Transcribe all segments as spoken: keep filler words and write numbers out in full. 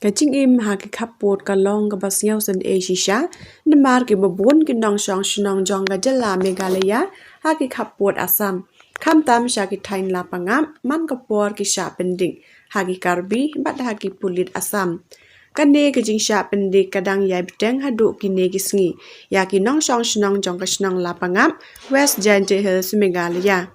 Ka jingim ha ki khappud ka long kaba sngewsynei shisha, namar kiba bun ki nongshong shnong jong ka jylla Meghalaya ha ki khappud Assam, khamtam sha ki thaiñ lapangap, man ka por ki shah pyndik ha ki Karbi bad ha ki pulit Assam. Kane ka jingshah pyndik ka dang ïai bteng haduh kine ki sngi ïa ki nongshong shnong jong ka shnong lapangap, West Jaintia Hills, Meghalaya.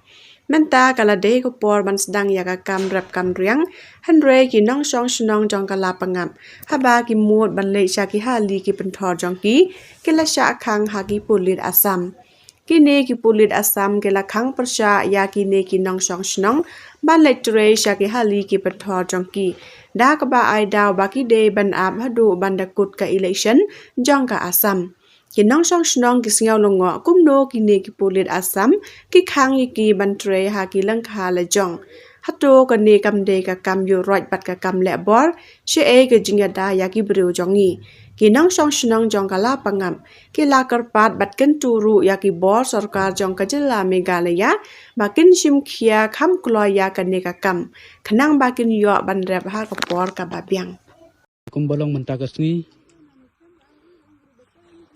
Mynta ka la dei ka por ban sdang ïa ka kam rep kam riang, hynrei ki nongshong shnong jong ka lapangap, haba ki mut ban leit sha ki hali ki pynthor jong ki, ki la shah khang ha ki pulit Assam. Kine ki pulit Assam ki la khang pyrshah ïa kine ki nongshong shnong ban leit trei sha ki hali ki pynthor jong ki, da kaba ai daw ba ki dei ban ap haduh ban da kut ka election jong ka Assam. Ki nongshong shnong ki sngew lyngngoh kumno kine ki pulit Assam ki khang ïa ki ban trei ha ki lyngkha la jong. Hato kane kam dei ka kam ïuh roit bad ka kam leh bor? Shaei ka jingïada ïa ki briew jong ngi? Ki nongshong shnong jong ka lapangap ki la kyrpad bad kyntu ruh ïa ki bor sorkar jong ka jylla Meghalaya ba kin shim khia kham kloi ïa kane ka kam, khnang ba kin ïoh ban rep ha ka por kaba biang. Kumba long mynta ka sngi,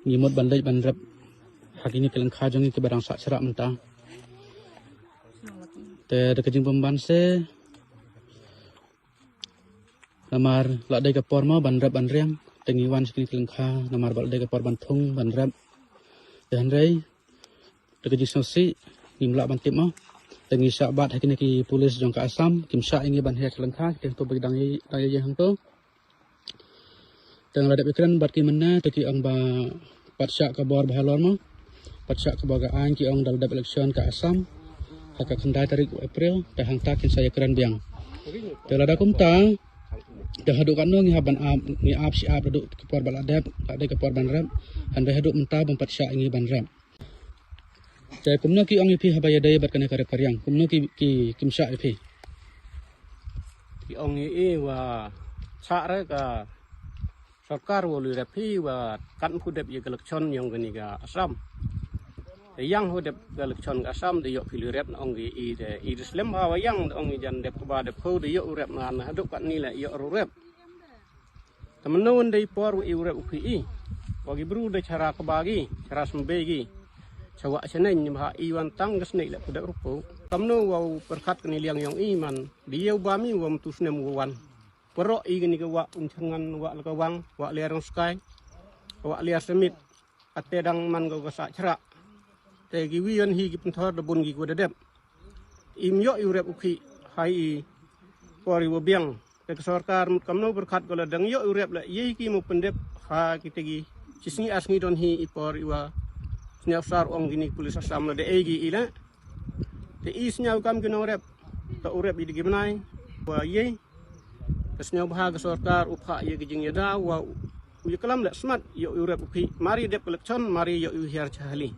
ngi mut ban leit ban rep ha kine ki lyngkha jong ngi kiba dang sah shrah mynta. Te da ka jingbymban se, namar la dei ka por mo ban rep ban riang, te ngi wan sha kine ki lyngkha namar ba la dei ka por ban thung ban rep. Te hynrei da ka jingsngewsih ngim lah ban tip mo. Te ngi shah bat ha kine ki pulit jong ka Assam, kim shah ïa ngi ban hiar sha lyngkha, ki teng to ba ki dang ïa, dang ïa hangto. Te nga la dep ïakren bad ki mynne, te ki ong ba pat shah ka bor ba halor mo, pat shah ka bor ka aiñ, ki ong da la dep election ka Assam ha ka khyndai tarik u April, te hangta kin sa ïakren biang. Te lada kumta, te haduh katno ngi hap ban ap, ngi ap shi ap haduh ka por ba la dep, la dei ka por ban rep, hynrei haduh mynta bym pat shah ïa ngi ban rep. Te kumno ki ong ïa phi haba ïadei bad kane ka rep ka riang? Kumno ki, ki, kim shah ïa phi? Ki ong ïa i wa shah re ka sorkar wa u lyrep phi wa kat mpu dep ïa ka election yong kane ka Assam. Te yang hu dep ka election ka Assam te ïoh phi lyrep, na ong ki i te i de slem ha wa yang, te ong i jan dep kaba dep hu te ïoh u rep, na na haduh katni la ïoh ru rep. Te mano wan dei por wa i u rep u phi i? Wa ki bru de chara kaba ki, chara symbai ki, chawa chaneng ni ba i wan tang ka snei le pu dep rupu. Kamno wa u pyrkhat kane liang yong i man, de ïa u ba mi wa mtu snem wa wan. Pyrok i kane ka wa um changan, wa la ka wang, wa liar rong skai, wa liar semit. Ate dang man ka ka sa chra. Te ki wi wan hi ki pynthor da bun ki ko da dep. Im ïoh i u rep u khi hai i por i wa biang. Te ka sorkar mut kamno pyrkhat ko la dang ïoh i u rep la ïei ki mo pyndep ha ki te ki. Chi sngi ar sngi don hi i por i wa sñiaw sar ong kini pulit Assam la da ei ki i la. Te i sñiaw kam ki nongrep. Ta u rep i da ki bnai wa ïei. Ka sñiaw bha ka sorkar u phah ïa ka jingïada wa u ïa klam leh smat ïa u rep u khi. Mari dep ka election, mari ïa u hiar cha hali.